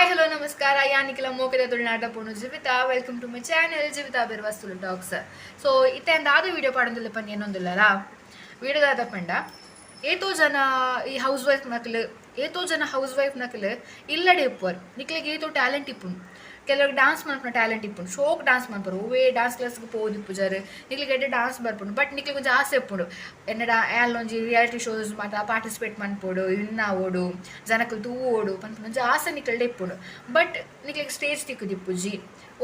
Hi, hello, ನಮಸ್ಕಾರ. ಯಾನಿಕಲ ಮೋಕದ ತುಳುನಾಡ ಪೋಣು Jeevitha. Welcome to my channel Jeevitha Birwas Tulu talks. So ಇತ್ತೆ ಅಂದಾದ video ಪಾಡೊಂದುಲ್ಲ ಪಂದ್ ಏನೊಂದುಲ್ಲಲ್ಲ ವಿಡಿಯೋದಾದ ಪಂಡ, ಏತೋ ಜನ ಈ ಹೌಸ್ ವೈಫ್ ನಕಲು, ಏತೋ ಜನ ಹೌಸ್ ವೈಫ್ ನಕಲು ಇಲ್ಲಡೆ ಇಪ್ಪುವರು. ನಿಕ್ಲೆಗ್ ಏತೋ ಟ್ಯಾಲೆಂಟ್ ಇಪ್ಪುಂಡು. ಕೆಲವ್ರಿಗೆ ಡಾನ್ಸ್ ಮನ್ಪುನ ಟ್ಯಾಲೆಂಟ್ ಇಪ್ಪುಂಡು, ಶೋಕ್ ಡಾನ್ಸ್ ಮನ್ಪರು. ಒವ್ವೇ ಡಾನ್ಸ್ ಕ್ಲಾಸ್ಗೆ ಪೋದಿಪ್ಪುಜಾರು. ನಿಕ್ಲೆಗ್ ಎಡ್ಡೆ ಡಾನ್ಸ್ ಬರ್ಪುಂಡು. ಬಟ್ ನಿಕ್ಲೆಗ್ ಒಂಜಿ ಆಸೆ ಇಪ್ಪುಂಡು, ಎನ್ನಡ ಒಂಜಿ ರಿಯಾಲಿಟಿ ಶೋಸ್ ಮಾತ ಪಾರ್ಟಿಸಿಪೇಟ್ ಮನ್ಪೊಡು, ವಿನ್ ಆವೊಡು, ಜನಕುಲು ತೂವೊಡು ಪನ್ಪುನ ಒಂಜಿ ಆಸೆ ನಿಕ್ಲೆಡ ಇಪ್ಪುಂಡು. ಬಟ್ ನಿಕ್ಲೆಗ್ ಸ್ಟೇಜ್ ತಿಕ್ಕುದಿಪ್ಪುಜಿ.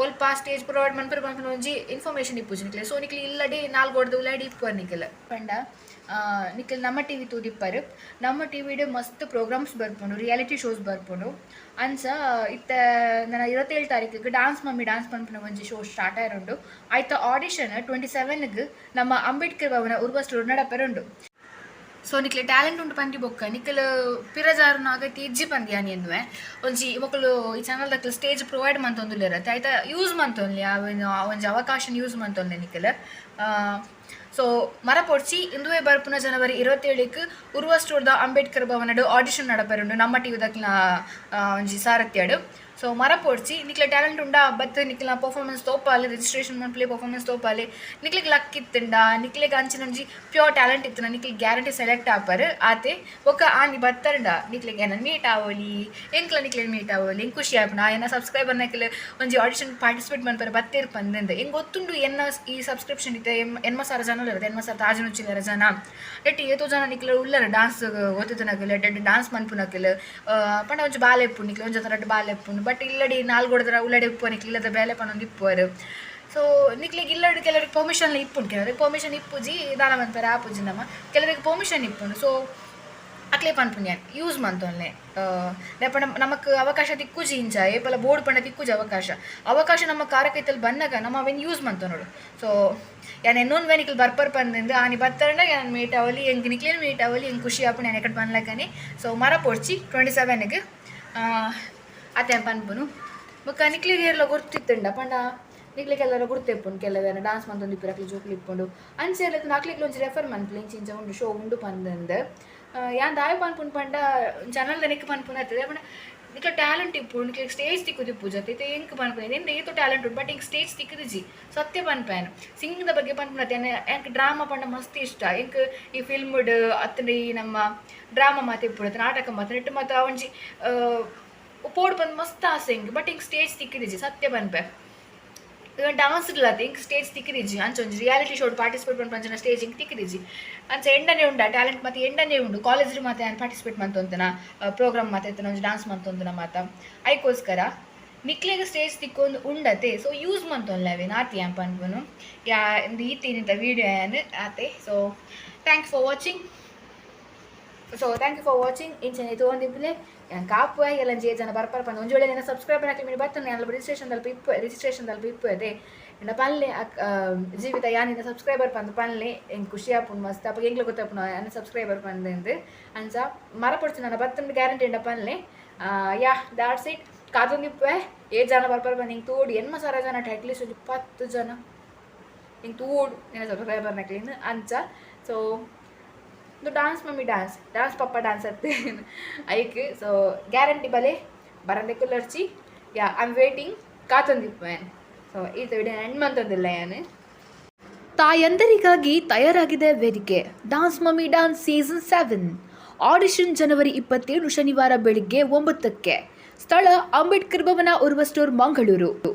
ಒಲ್ಪ ಸ್ಟೇಜ್ ಪ್ರೊವೈಡ್ ಮನ್ಪುರ ಪನ್ಪುನ ಒಂಜಿ ಇನ್ಫಾರ್ಮೇಷನ್ ಇಪ್ಪುಜಿ ನಿಕ್ಲೆ. ಸೊ ನಿಕ್ಲೆ ಇಲ್ಲಡೆ ನಾಲ್ಗೋಡ್ದು ಉಲಾಡಿ ಇಪ್ಪುವರ್. ನಿಕ್ಲೆ ಪಂಡ ನಿಕ್ಲ್ ನಮ್ಮ ಟಿವಿ ತೂದಿಪ್ಪರು. ನಮ್ಮ ಟಿವಿಡ್ ಮಸ್ತ್ ಪ್ರೋಗ್ರಾಮ್ಸ್ ಬರ್ಪುಂಡು, ರಿಯಾಲಿಟಿ ಶೋಸ್ ಬರ್ಪುಂಡು. ಅಂಚ ಇತ್ತೆ ನನ್ನ 27 ತಾರೀಕಿಗೆ ಡಾನ್ಸ್ ಮಮ್ಮಿ ಡಾನ್ಸ್ ಪನ್ಪುನ ಒಂಜಿ ಶೋ ಸ್ಟಾರ್ಟ್ ಆಯಿರುಂಡು. ಆಯ್ತ ಆಡಿಷನ್ 27ಗ್ ನಮ್ಮ ಅಂಬೇಡ್ಕರ್ ಭವನ, ಉರ್ವಸ್ಟೂರು ನಡಪೆರೆ ಉಂಡು. ಸೊ ನಿಕ್ಲೆ ಟ್ಯಾಲೆಂಟ್ ಉಂಟು ಪಂಡಿ ಬೊಕ್ಕ ನಿಕ್ಲ್ ಪಿರಜಾರುನ ಅಗತ್ಯ ಇಜ್ಜಿ ಪಂದಿ ಯಾನಿ ಎನ್ನುವೆ. ಒಂಜಿ ಮೊಕುಲು ಈ ಚಾನಲ್ ದಕ್ಲು ಸ್ಟೇಜ್ ಪ್ರೊವೈಡ್ ಮಂತೊಂದುಲ್ಲೆರ್, ಆಯ್ತ ಯೂಸ್ ಮಂತೊನ್ಲಿ, ಅವೆನ್ ಒಂಜಿ ಅವಕಾಶನ ಯೂಸ್ ಮಂತೊನ್ಲೆ ನಿಕ್ಲ್. ಸೊ ಮರಪೊಡ್ಚಿ, ಇಂದುವೆ ಬರ್ಪುನ ಜನವರಿ 27ಕ್ ಉರ್ವಸ್ಟೋರ್ದ ಅಂಬೇಡ್ಕರ್ ಭವನಡ್ ಆಡಿಷನ್ ನಡಪೆರುಂಡು, ನಮ್ಮ ಟಿವಿ ದಕ್ಲಿನ ಒಂಜಿ ಸಾರಥ್ಯಡ್. ಸೊ ಮರಪೊಡ್ಚಿ, ನಿಕ್ಲೆ ಟ್ಯಾಲೆಂಟ್ ಉಂಡಾ ಬತ್ ನಿಕ್ಲೆನ ಪರ್ಫಾರ್ಮೆನ್ಸ್ ತೋಪಾಲೆ, ರಿಜಿಸ್ಟ್ರೇಷನ್ ಮನ್ಪುಲೆ, ಪರ್ಫಾರ್ಮೆನ್ಸ್ ತೋಪಾಲೆ. ನಿಕ್ಲೆಗ್ ಲಕ್ ಇತ್ತುಂಡ, ನಿಕ್ಲೆಗ್ ಅಂಚಿನ ಒಂಜಿ ಪ್ಯೂರ್ ಟ್ಯಾಲೆಂಟ್ ಇತ್ತುಂಡ ನಿಕ್ಲೆಗ್ ಗ್ಯಾರಂಟಿ ಸೆಲೆಕ್ಟ್ ಆಪರ್ ಆತೆ. ಬೊಕ್ಕ ಆನಿ ಬತ್ತರಂಡ ನಿಕ್ಲೆಗ್ ಎನ್ನ ಮೀಟ್ ಆವೊಲಿ, ಎಂಕ್ಲ ನಿಕ್ಲೆಗ್ ಮೀಟ್ ಆವೊಲಿ, ಎಂಕ್ ಖುಷಿ ಆಪುಂಡು. ಆ ಎನ್ನ ಸಬ್ಸ್ಕ್ರೈಬರ್ ನಕ್ಲೆ ಒಂಜಿ ಆಡಿಷನ್ ಪಾರ್ಟಿಸಿಪೇಟ್ ಮನ್ಪರೆ ಬತ್ತೇರ್ ಪಂದಂದು ಎಂಕ್ ಗೊತ್ತುಂಡು. ಎನ್ನ ಈ ಸಬ್ಸ್ಕ್ರಿಪ್ಷನ್ ಇತ್ತೆ 80,000 ಜನ ಉಲ್ಲೆರ್, 80,000 ತಾಜುನುಚ್ಚಿಲ್ಲರ ಜನ. ನೆಟ್ ಏತೋ ಜನ ನಿಕ್ಲೆ ಉಲ್ಲರ ಡಾನ್ಸ್ ಗೊತ್ತಿತ್ತನಕುಲು, ಎಡ್ಡೆ ಡಾನ್ಸ್ ಮನ್ಪುನಕುಲು. ಪಂಡ ಒಂಜಿ ಬಾಲೆ ಇಪ್ಪುಂಡು ನಿಕ್ಲೆ, ಒಂಜಿ ರಡ್ಡ್ ಬಾಲೆ ಇಪ್ಪುಂಡು. ಬಟ್ ಇಲ್ಲಡಿ ನಾಲ್ಗೋಡ್ದರ ಉಲ್ಲಡೆ ಇಪ್ಪುವ, ನಿಕ್ಲೆ ಇಲ್ಲದ ಬೇಲೆ ಪನೊಂದು ಇಪ್ಪುವರು. ಸೊ ನಿಕ್ಲೆಗ್ ಇಲ್ಲಡ್ ಕೆಲವರಿಗೆ ಪರ್ಮಿಷನ್ ಇಪ್ಪುಂಡು, ಕೆಲವರಿಗೆ ಪರ್ಮಿಷನ್ ಇಪ್ಪುಜಿ. ದಾನ ಮನ್ಪೆರೆ ಆಪುಜಿ ನಮ್ಮ. ಕೆಲವರಿಗೆ ಪರ್ಮಿಷನ್ ಇಪ್ಪುಂಡು. ಸೊ ಅಕ್ಲೆ ಪನ್ಪುನಿ ಯಾನ್, ಯೂಸ್ ಮಂತೊನ್ಲೆ. ದಾಯೆ ನಮಕ್ ಅವಕಾಶ ತಿಕ್ಕುಜಿ ಇಂಚ ಏಪಲ ಬೋರ್ಡ್ ಪಂಡ ತಿಕ್ಕುಜಿ ಅವಕಾಶ. ಅವಕಾಶ ನಮ್ಮ ಕಾರಕೈತಲ್ ಬನ್ನಗ ನಮ್ಮ ಅವೆನ್ ಯೂಸ್ ಮಂತೊನೊಡು. ಸೊ ಯಾನ್ ಎನ್ನೊನ್ವೆ ನಿಕ್ಲ್ ಬರ್ಪರ್ ಪಂದಂದು. ಆನಿ ಬತ್ತರಂಡ ಯಾನ್ ಮೀಟ್ ಆವೊಲಿ, ಎಂಕ್ ನಿಕ್ಲೆನ್ ಮೀಟ್ ಆವೊಲಿ, ಎಂಕ್ ಖುಷಿ ಆಪುಂಡು ಯಾನ್ ಎಕಡ್ ಪನ್ಲಕನೆ. ಸೊ ಮರ ಪೊಡ್ಚಿ, 27ಗ್ ಆತೆ ಪನ್ಪುನು. ಬೊಕ್ಕ ನಿಕ್ಲೆಗ್ ಏರ್ಲ ಗೊತ್ತಿತ್ತುಂಡ ಪಂಡ, ನಿಕ್ಲೆಗ್ ಎಲ್ಲರ ಗುರ್ತಿಪ್ಪುಂಡು, ಕೆಲವೇರ ಡಾನ್ಸ್ ಮಂತೊಂದು ಇಪ್ಪುರು, ಅಕ್ಲೆ ಜೋಕುಲು ಇಪ್ಪುಂಡು. ಅಂಚ ಎಲ್ಲ ಅಕ್ಲೆಗ್ಲ ಒಂಜಿ ರೆಫರ್ ಮನ್ಪುಲೆ, ಇಂಚ ಇಂಚ ಉಂಡು, ಶೋ ಉಂಡು ಪಂದಂದು. ಯಾನ್ ದಾಯೆ ಪನ್ಪುಂಡು ಪಂಡ, ಚಾನಲ್ ನಿಕ್ ಪನ್ಪುನ ಅತ್ತದೆ. ಪಂಡ ನಿಕ್ಲೆ ಟ್ಯಾಲೆಂಟ್ ಇಪ್ಪುಂಡು, ನಿಕ್ಲೆಗ್ ಸ್ಟೇಜ್ ತಿಕ್ಕುದಿಪ್ಪುಜಿ ಅತ್ತ. ಎಂಕ್ ಪನ್ಪುನ ಎಂದ ಏತೋ ಟ್ಯಾಲೆಂಟ್ ಉಂಡು, ಬಟ್ ಎಂಕ್ ಸ್ಟೇಜ್ ತಿಕ್ಕುದಿಜಿ. ಸತ್ಯ ಪನ್ಪೇನ್, ಸಿಂಗಿಂಗ್ ಬಗ್ಗೆ ಪನ್ಪುನ. ಎಂಕ್ ಡ್ರಾಮಾ ಪಂಡ ಮಸ್ತ್ ಇಷ್ಟ. ಎಂಕ್ ಈ ಫಿಲ್ಮ್ಡ್ ಅತ್ತಂಡ ಈ ನಮ್ಮ ಡ್ರಾಮಾ ಮಾತ ಇಪ್ಪುಡು, ನಾಟಕ ಮಾತ ನೆಟ್ಟು ಮಾತ ಒಂಜಿ ಪೋಡು ಪಂದ್ ಮಸ್ತ್ ಆಸೆ ಎಂಕ್. ಬಟ್ ಎಂಕ್ ಸ್ಟೇಜ್ ತಿಕ್ಕಿದಿಜಿ, ಸತ್ಯ ಪನ್ಪೆ. ಇವನ್ ಡಾನ್ಸ್ ಇಲ್ಲ, ಎಂಕ್ ಸ್ಟೇಜ್ ತಿಕ್ಕಿದಿಜಿ. ಅಂಚ ಒಂಜಿ ರಿಯಾಲಿಟಿ ಶೋ ಪಾರ್ಟಿಸಿಪೇಟ್ ಮನ್ಪಂಚಿನ ಸ್ಟೇಜ್ ಎಂಕ್ ತಿಕ್ಕಿದಿಜಿ. ಅಂಚ ಎಂಡನೆ ಉಂಡ ಟ್ಯಾಲೆಂಟ್ ಮಾತ ಎಂಡನೆ ಉಂಡು. ಕಾಲೇಜ್ ಮಾತ ಯಾನ್ ಪಾರ್ಟಿಸಿಪೇಟ್ ಮಂತೊಂತನ, ಪ್ರೋಗ್ರಾಮ್ ಮಾತ ಇತ್ತನ, ಒಂಜಿ ಡಾನ್ಸ್ ಮಂತೊಂತನ ಮಾತ. ಐಕೋಸ್ಕರ ನಿಕ್ಲೆಗ್ ಸ್ಟೇಜ್ ತಿಕ್ಕೊಂದು ಉಂಡತೆ, ಸೊ ಯೂಸ್ ಮಂತೊನ್ಲೆ ಅವೇನ್ ಆತಿ ಯಾನ್ ಪನ್ಪುನು. ಯಾ ಈತೇನಿಂತ ವೀಡಿಯೋ ಯಾನ್ ಆತೆ. So thank for watching. So thank you for watching. ಇಂಚನೆ ತೂವೊಂದಿಪ್ಪುಲೆ, ಯಾನ್ ಕಾಪುವೆ. ಎಲ್ಲಂಜಿ ಜನ ಬರ್ಪರ್ ಪಂದ್. ಒಂಜಿ ವೇಳೆ ನಿನ್ನ ಸಬ್ಸ್ಕ್ರೈಬರ್ ಹಾಕಿ ಮಿನಿ ಬತ್ತನ, ಯಾನ್ ರಿಜಿಸ್ಟ್ರೇಷನ್ ದಲ್ಪ ಇಪ್ಪು, ರಿಜಿಸ್ಟ್ರೇಷನ್ ದಲ್ಪ ಇಪ್ಪು ಅದೇ. ಎಂಡ ಪನ್ಲೆ, ಜೀವಿತ ಯಾನಿನ ಸಬ್ಸ್ಕ್ರೈಬರ್ ಪಂದ್ ಪನ್ಲೆ. ಎಂಕ್ ಖುಷಿ ಆಪುಂಡು ಮಸ್ತ್. ಅಪ್ಪ ಎಂಕ್ಲ ಗೊತ್ತಾಪುಂಡು ಯಾನ ಸಬ್ಸ್ಕ್ರೈಬರ್ ಪಂದಂದು. ಅಂಚ ಮರ ಪೊಡ್ಚಿ, ನನ್ನ ಬತ್ತಂದು ಗ್ಯಾರಂಟಿ ಎಂಡ ಪನ್ಲೆ. ಯಾ, that's it. ಕಾತೊಂದಿಪ್ಪುವೆ, ಏತ್ ಜನ ಬರ್ಪರ್ ಪಂದ್ ಎಂಕ್ ತೋಡು. 80,000 ಜನ, ಅಟ್ಲೀಸ್ಟ್ ಒಂಜಿ 10 ಜನ ಎಂಕ್ ತೂಡು ನಿನ್ನ ಸಬ್ಸ್ಕ್ರೈಬರ್ ನಕ್ಲಿನ್. ಅಂಚ ಸೊ ಇದು dance mummy dance, dance papa dance ಅತ್ತೆ ಐಕ್. ಸೊ ಗ್ಯಾರಂಟಿ ಬಲೆ, ಬರಂದೆ ಕುಲ್ಲರ್ಚಿ. ಯಾ, I am waiting. ಕಾತೊಂದಿಪ್ಪು. ಸೊ ಈತ ವಿಡಿಯೋ ಎಂಡ್ ಮಂತೊಂದಿಲ್ಲ ಯಾನ್. ತಾಯಂದರಿಗಾಗಿ ತಯಾರಾಗಿದೆ ವೇದಿಕೆ. Dance mummy dance season 7 audition January 27 ಶನಿವಾರ ಬೆಳಿಗ್ಗೆ 9ಕ್ಕೆ. ಸ್ಥಳ ಅಂಬೇಡ್ಕರ್ ಭವನ, ಉರ್ವಸ್ಟೋರ್, ಮಂಗಳೂರು.